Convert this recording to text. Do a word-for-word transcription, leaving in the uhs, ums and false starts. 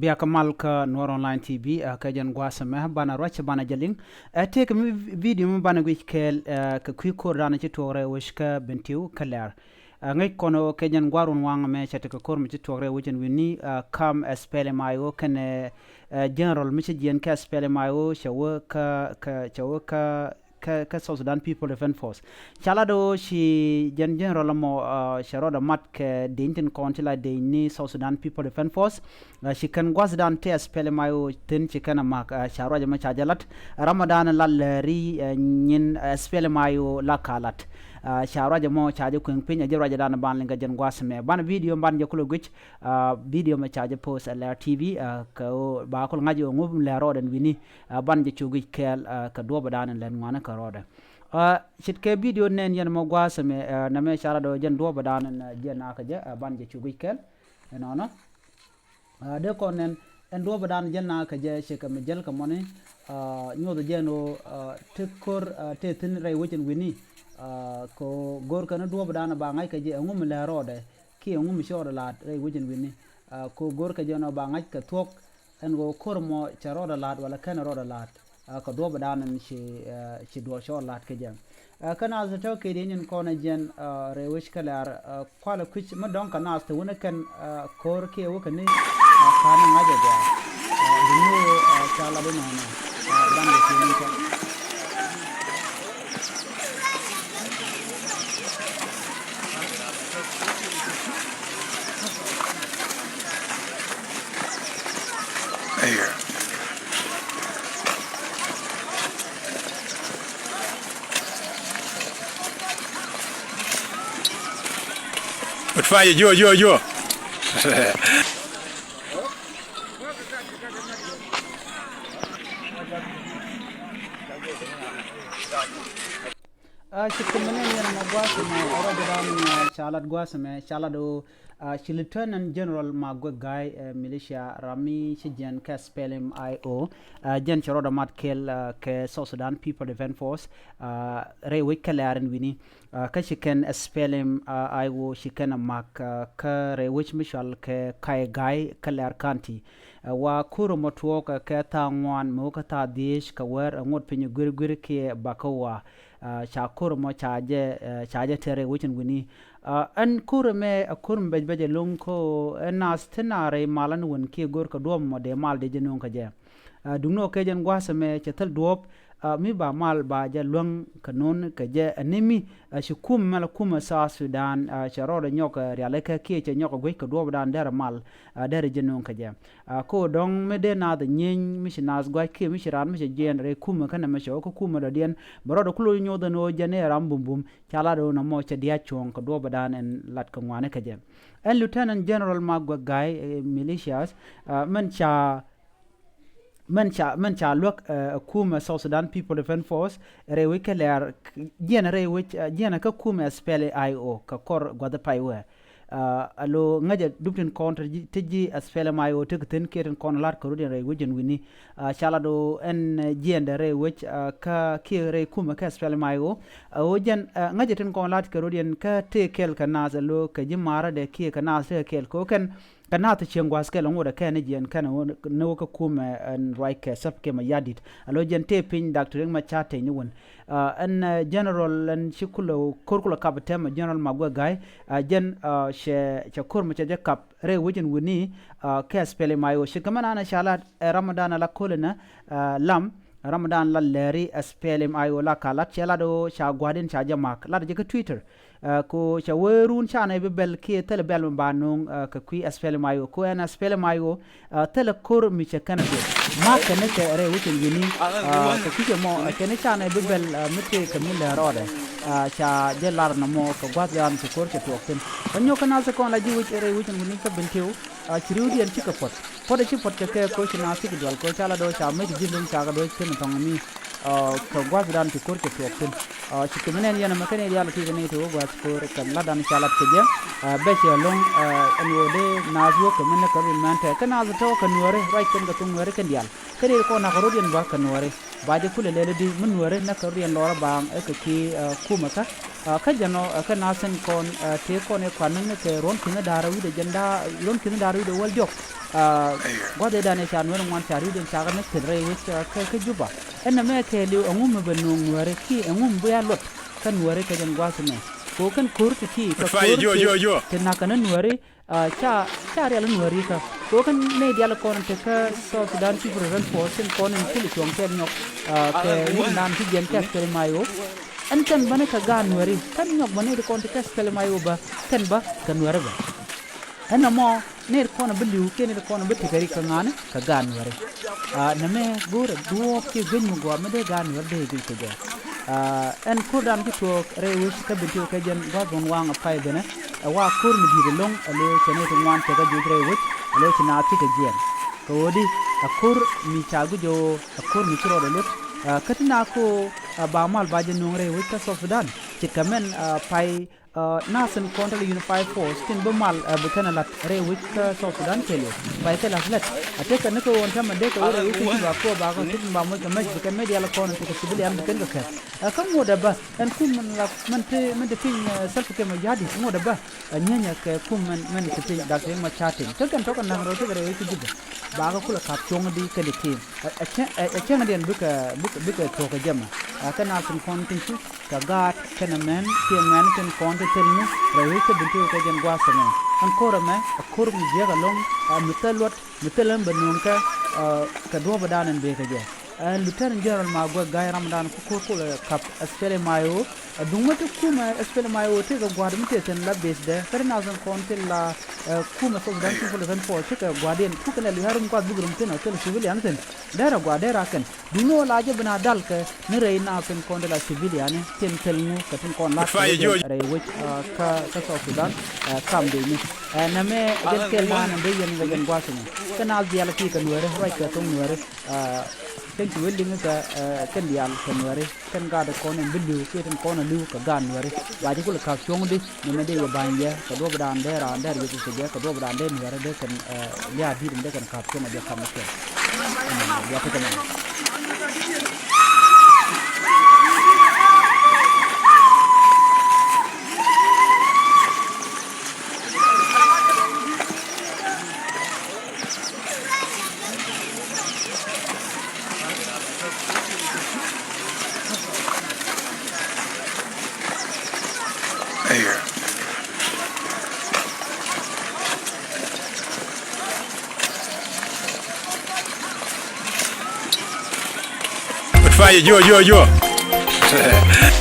Ɛ kɛ mal kä Nuɔr Online T V, ɛ kɛ jɛn gua̱a̱th ɛmɛ banɛ ruac banɛ jɛ liŋ. Ɛ tëëkɛ mi video mi banɛ guic kɛɛl, ɛ kɛ kui̱ ko̱r danɛ ci tuɔɔk rɛy wec kä Bentiu kä Lɛr. Ɛ ŋäc kɔn ɣöö kɛ jɛn gua̱a̱r wun waŋ ɛmɛ cɛ tekɛ ko̱r mi ci tuɔɔk rɛy wec ɛn wi̱ni, ɛ kam SPLM-IO kɛnɛ, ɛ, general mi ci jiɛn kä SPLM-IO cɛ wä kä, kä, cɛ wä kä kä, kä South Sudan People Defense Force. Ca lat ɣöö ci jɛn general ɛmɔ, ɛ, cɛ rɔɔdɛ mat kɛ deny tin kɔn ti la deny ni South Sudan People Defense Force. Ɛ, ci kɛn gua̱thdan ti SPLM-IO thi̱n ci kɛn ɛ ma̱k, ɛ, ca ruac ɛmɔ ca jɛ lat. Ram ɛ da̱a̱n lat lääri, ɛ, nyin, ɛ, SPLM-IO la ka lat. Ɛ, ca ruac ɛmɔ ca jɛ kueŋ piny, ɛ, ji̱ ruacdan ban liŋ kɛ jɛn gua̱th ɛmɛ. Banɛ video ban jɛ kulɛ guic, ɛ, video mɛ ca jɛ post ɛ Lɛr T V, ɛ, kɛ ɣöö ba kulɛ ŋa̱c ɣöö ŋu lɛr rɔɔdɛ ɛn wi̱ni. Ɛ, ban jɛ cu guic kɛɛl, ɛ, kɛ duɔ̱ɔ̱pädan in lät ŋuani kä rɔɔdɛ. Ɛ, ce̱tkɛ video nɛn yɛn mɔ gua̱a̱th ɛmɛ, ɛ, nɛmɛ ca lat ɣöö jɛn duɔ̱ɔ̱pädan in, ɛ, jiɛn naath kɛ jɛ, ɛ, ban jɛ cu guic kɛɛl. Ɛnɔnɔ. Ɛ, dee kɔn nɛn, ɛn duɔ̱ɔ̱pädan jiɛn naath kɛ jɛ ce̱tkɛ mi jäl kɛ mɔni, ɛ, nyuɔth jɛn ɣöö, ɛ, ti ko̱r, ɛ, tëë thi̱n rɛy wec ɛn wi̱ni. Ɛ, kɛ ɣöö go̱o̱rkɛ ni duɔ̱ɔ̱pädan ba ŋa̱c kɛ jɛ ɛŋu mi lɛr rɔɔdɛ kiɛ ɛŋu mi ci rɔɔdɛ la̱t rɛy wec ɛn wi̱ni. Ɛ, kɛ ɣöö go̱o̱rkɛ jɛ nɔ ba ŋa̱c kɛ thuɔ̱k ɛn ɣöö ko̱r ɛmɔ cɛ rɔɔdɛ la̱t wala /kenɛ rɔɔdɛ la̱t, ɛ, kɛ duɔ̱ɔ̱pädan in ci, ɛ, ci duɔ̱ɔ̱r cɛ rɔɔdɛ la̱t kɛ jɛ. Ɛ, kä naath tɔ̱ kɛ dieny in kɔn ɛ jiɛn, ɛ, rɛy wec kä Lɛr, ɛ, kualɛ kui̱c mi dɔ̱ŋ kɛ naath te wä ni kɛn, ɛ, ko̱r kiɛ wä kɛ ni, ɛ, ka̱n ŋa̱c ɛ gɔaa. Ɛ, bi ni wä, ɛ, ca lat inɔnɔ, ɛ, ban kɛ kiɛ ni kɛn. Utfanye juu, juu, juu. Ɛ, ce̱tkɛ mi nɛn yɛn ɛmɔ gua̱a̱th ɛmɛ, ɛ, ruacdan, ɛ, ca lat gua̱a̱th ɛmɛ, ca lat ɣöö, ɛ, ci Lieutenant General Maguek Gai, ɛ, militia ram mi ci jiɛn kä SPLM-IO, ɛ, jɛn cɛ rɔɔdɛ mat kɛɛl, ɛ, kɛ South Sudan People Defense Force, ɛ, rɛy wec kä Lɛr ɛn wi̱ni. Ɛ, kä ci kɛn SPLM, ɛ, IO ci kɛn ɛ ma̱k, ɛ, kä rɛy wec mi cɔal kɛ Kaygai kä Lɛr County. Ɛ, wa ko̱r ɛmɔ tuɔɔk, ɛ, kɛ thaa ŋuan mi wä kä thaa dhieec kɛ wäär, ɛ, ŋot piny guir guir kiɛ bakä wa. Ɛ, ca ko̱r ɛmɔ ca jɛ, ɛ, ca jɛ tɛr rɛy wec ɛn wi̱ni. Ɛ, ɛn ko̱r ɛmɛ ɛ ko̱r mi bɛc bɛc ɛlɔ̱ŋ, kɛ ɣöö ɛ naath ti naath rɛy mal ɛn wän kiɛ go̱o̱rkɛ duɔ̱ɔ̱p ɛmɔ dee mal dee jɛ nööŋ kɛ jɛ. Ɛ, duŋni ɣöö kɛ jɛn gua̱a̱th ɛmɛ cɛ thil duɔ̱ɔ̱p, ɛ, mi ba mal ba jɛ luäŋ kɛ no̱o̱ŋ kɛ jɛ, ɛ, ni mi, ɛ, ci kumɛ mɛ la kumɛ South Sudan, ɛ, cɛ rɔɔdɛ nyɔk, ɛ, rialikä kiɛ cɛ nyɔk ɛ guec kɛ duɔ̱ɔ̱pdan derɛ mal, ɛ, derɛ jɛ nööŋ kɛ jɛ. Ɛ, kɛ ɣöö dɔ̱ŋ mi dee naath ɛ nyieny, mi ci naath gua̱c kiɛ mi ci raan mi cɛ jiɛɛn rɛy kumɛ kä nɛmɛ cɛ wä kä kumɛ dɔ̱diɛn, bɛ rɔɔdɛ kulɛ nyoth ɛn ɣöö jɛn ɛ ram bumbum, ca lat ɣöö nɔmɔ cɛ dia̱a̱c cuɔ̱ɔ̱ŋ kɛ duɔ̱ɔ̱pädan ɛn lat kɛ ŋuani kɛ jɛ. Ɛn Lieutenant General Maguek Gai, ɛ, militias, ɛ, mɛn ca mɛn ca, mɛn ca luäk, ɛ, ɛ kumɛ South Sudan People Defense Force rɛy wec kä Lɛr, jiɛn rɛy wec, ɛ, jiɛn kä kumɛ SPLA-IO kɛ kɔr gua̱th pay wee. Ɛ, a lo ŋäcɛ dup tin kɔn te ji̱, te ji̱ SPLM-IO tekɛ thi̱n kiɛ tin kɔn la̱t kɛ rɔ̱diɛn rɛy wec ɛn wi̱ni. Ɛ, ca lat ɣöö ɛn, ɛ, jiɛndɛ rɛy wec, ɛ, kä kiɛ rɛy kumɛ kä SPLM-IO. Ɛ, ɣöö jɛn, ɛ, ŋäcɛ tin kɔn la̱t kɛ rɔ̱diɛn kä tëë kɛl kɛ naath ɛ lo kɛ ji̱ marädɛ kiɛ kɛ naath tekɛ kɛl kɛ ɣöö kɛn kɛ naath ti cieŋ gua̱a̱th kɛl ŋot ɛ kɛn ni jiɛn kɛn ni wä kä kumɛ ɛn ruac kɛ Salva Kiir Mayardit. A lo jɛn tëë piny Doctor Riek Machar teny ni wän. Ɛ, ɛn, ɛ, general ɛn ci kulɛ ko̱r kulɛ kap tɛmɛ General Maguek Gai. Ɛ, jɛn, ɛ, cɛ, cɛ ko̱r mɛ cɛ jɛ kap rɛy wec ɛn wi̱ni, ɛ, kɛ SPLM-IO. Ce̱tkɛ mɛn an ɛ ca lat ɛ Ramadan ala ko̱l ɛnɛ, ɛ, Lam, Ramadan la lɛri SPLM-IO la ka lat cɛ lat ɣöö ca gua̱a̱din ca jɛ ma̱k. Lat jɛ kä Twitter. Ɛ, ko cɛ wee run ca nɛ bi bɛl kiɛ thilɛ bɛl mi ba no̱o̱ŋ, ɛ, kɛ kui̱ SPLM-IO. Ko ɛn SPLM-IO, ɛ, thilɛ ko̱r mi cɛ kɛn a tuɔk. Ma̱k kɛn ni kɛ rɛy wec ɛn wi̱ni, ɛ, kɛ kui̱ cɛ mɔ, ɛ, kɛn ni ca nɛ bi bɛl, ɛ, mi tëë kɛ mi lɛ rɔɔdɛ. Ɛ, ca jɛ lar nɔmɔ kɛ gua̱thdan ci ko̱r cɛ tuɔk thi̱n. Kä nyɔk kɛ naath kɔn la ji̱ wec rɛy wec ɛn wi̱ni kä Bentiu, ɛ, ci ri̱wdiɛn cikɛ puɔ̱t. Puɔ̱t ɛ ci puɔ̱t kɛ kɛ ko ci naath cikɛ dual ko ca la do̱ ca mec ji̱ luŋ ca kɛ do̱ thi̱n thɔŋ mi. Ɛ, kɛ gua̱thdan ti ko̱r cɛ tuɔɔk thi̱n. Ɛ, ci kɛ mi nɛn yɛn ɛmɛ kɛn i̱ diaal ti kɛ ni ti wä gua̱th ko̱r kɛ latdan ca lat kɛ jɛ. Ɛ, bɛ cɛ lo̱ŋ, ɛ, ɛn ɣöö dee naath wä kɛ mi ni kɛ rin mɛn tɛk. Kä naath tɔ̱ kɛ nuääri, ruac kɛn kɛ thoŋ nuääri kɛn diaal. Kä rɛy kɔn nakä rɔ̱diɛn bä kɛ Nuääri. Ba jɛ kulɛ lɛl i̱di mi Nuääri näk kɛ rɔ̱diɛn lɔrä baaŋ ɛ kɛ kui̱, ɛ, kumɛ kä. Ɛ, kä jɛn ɔ, ɛ, kä nath tin kɔn, ɛ, tëë kɔn ɛ kuan ni kɛ ruɔ̱n ki̱n da̱rä wi̱cdɛ jɛn da̱rä, ruɔ̱n ki̱n da̱rä wi̱cdɛ wäl diɔ̱k. Ɛ, gua̱thdan ɛ ca Nuääri ŋuan ca ri̱wdiɛn ca kɛ näk thi̱n rɛy wec, ɛ, kä, kä Juba. Ɛn nɛmɛ kɛɛliw ɛŋu mi bɛ nööŋ Nuääri kiɛ ɛŋu mi bia luɔt kä Nuääri kɛ jɛn gua̱a̱th ɛmɛ. Kɛ ɣöö kɛn ko̱r ti̱ti̱ kɛ ko̱r ti, ti nakä ni Nuääri, ah, ca, ca rial ni Nuääri kä. Kɛ ɣöö kɛn nɛy diaal kɔn tekä South Sudan People Defense Force tin kɔn in kulɛ cuɔ̱ŋ kɛɛl nyɔk, ah, kɛ wutdan ti jiɛn kɛ SPLM-IO. Ɛn kɛn bäni kɛ gaat Nuääri, kɛn nyɔk bä nɛy ti kɔn tekä SPLM-IO bä, kɛn bä kɛ Nuääri bä. Ɛn nɔmɔ nɛy ti kɔn bi li̱w kiɛ nɛy ti kɔn bi tekɛ rik kɛ ŋa̱a̱ni kɛ gaat Nuääri. Ah, nɛmɛ go̱o̱rɛ duɔ̱ɔ̱p kiɛ guic mi gɔaa mi dee gaat Nuääri dee guic kɛ jɛ. Ah, ɛn ko̱rdan ci tuɔɔk rɛy wec kä Bentiu kɛ jɛn gua̱th bun waŋ ɛ pay benɛ. Ɛ wa ko̱r mi di̱i̱t ɛlɔ̱ŋ, ɛ lo̱c cɛ nɛy ti ŋuan cɛ kɛ juɔc rɛy wec, ɛ lo̱c ci naath ci kɛ jiɛɛn. Kɛ ɣöö di, ɛ ko̱r mi ca guic ɣöö ɛ ko̱r mi ci rɔɔdɛ luɔt. Ah, kä ti na ko, ah, ba mal ba jɛ nööŋ rɛy wec kä South Sudan. Ce̱tkɛ mɛn, ah, pay, ah, nath tin kɔn te lɛ Unified Force tin bi mal, ah, bi kɛn ɛ la̱t rɛy wec kä South Sudan kɛɛliw. Pay kɛ la̱th lät. A tekɛ ni kɛ ɣöö ɛn täämɛ dee kɛ wä rɛy wec kä Juba kuɔ ba kɛ kä tin ba moc kɛ mɛc bi kɛ mɛc diaal kɔn in tekɛ civilian bi kɛn kɛ kɛp. Ah, kä ŋuɔ̱t ɛ bä, ɛn kum min la, min te, min te piny, eh, Salva Kiir Mayardit, ŋuɔ̱t ɛ bä, eh, nyienyɛ kɛ kum min, min te piny Doctor Riek Machar Teny. Kä kɛn tɔ̱ kɛ naŋ rɛw tekɛ rɛy wec kä Juba. Ba kɛ kulɛ ka̱p cuɔ̱ŋ di kɛn ti tim. Ɛ, ɛ cäŋ, ɛ, ɛ cäŋdiɛn bikɛ, bikɛ, bikɛ tuɔ̱k kɛ jɛ mɛ. Ah, kɛn a tin kɔn tin cuc, kɛ gaat, kɛn ɛ mɛn, kiɛ mɛn tin kɔn ti thil mi, rɛy wec kä Bentiu kɛ jɛn gua̱a̱th ɛmɛ. Ɛn ko̱r ɛmɛ, ɛ ko̱r mi jiäk ɛlɔ̱ŋ, ɛ mi thil luɔt, mi thil ɛn bɛ nööŋ kɛ, ah, kɛ duɔ̱ɔ̱pdan ɛn bëë kɛ jɛ. Ɛn Lieutenant General Maguek Gai ramdan ku ko̱r kulɛ kap SPLM-IO. Ɛ duŋ mi ti kumɛ SPLM-IO ti kɛ gua̱a̱r mi ti thi̱n la base dɛ. Kä ti nath tin kɔn ti la, ɛ, kumɛ South Sudan People Defense Force ti kɛ gua̱a̱rdiɛn. Ku kɛn ɛ li̱ha̱r in gua̱a̱th bikɛ rum thi̱n ɛ thil civilian thi̱n. Dɛr ɛ gua̱a̱r dɛr a kɛn. Duŋ ni ɣöö la jɛ bi na dal kɛ ni rɛy nath tin kɔn ti la civilian ni tin thil ŋu kɛ tin kɔn la kɛ rɛy wec, ɛ, kä, kä South Sudan, ɛ, kam dee ni. Ɛ, nɛmɛ jɛn kɛl na nɛ dee yɛn kɛ jɛn gua̱a̱th ni. Kɛ nath diaal ti kɛ Nuääri, ruac kɛ thoŋ Nuääri. Ah, thank you, wä liŋ kɛ, eh, kɛn diaal kɛ Nuääri, kɛn gaat kɔn in bi li̱w, kiɛ tin kɔn a li̱w kɛ gaat Nuääri. Ba ji̱ kulɛ ka̱p cuɔ̱ŋ di, ni mɛ dee yɛ ba̱ny yɛ, kɛ duɔ̱pdan dee raan dee riet kɛ jɛ, kɛ duɔ̱pdan dee Nuääri dee kɛn, eh, lia̱a̱ di̱t in dee kɛn ka̱p cuɔ̱ŋ a jɛ ka̱m kɛn. Ya tekɛ mɛ. Fire, yo, yo, yo.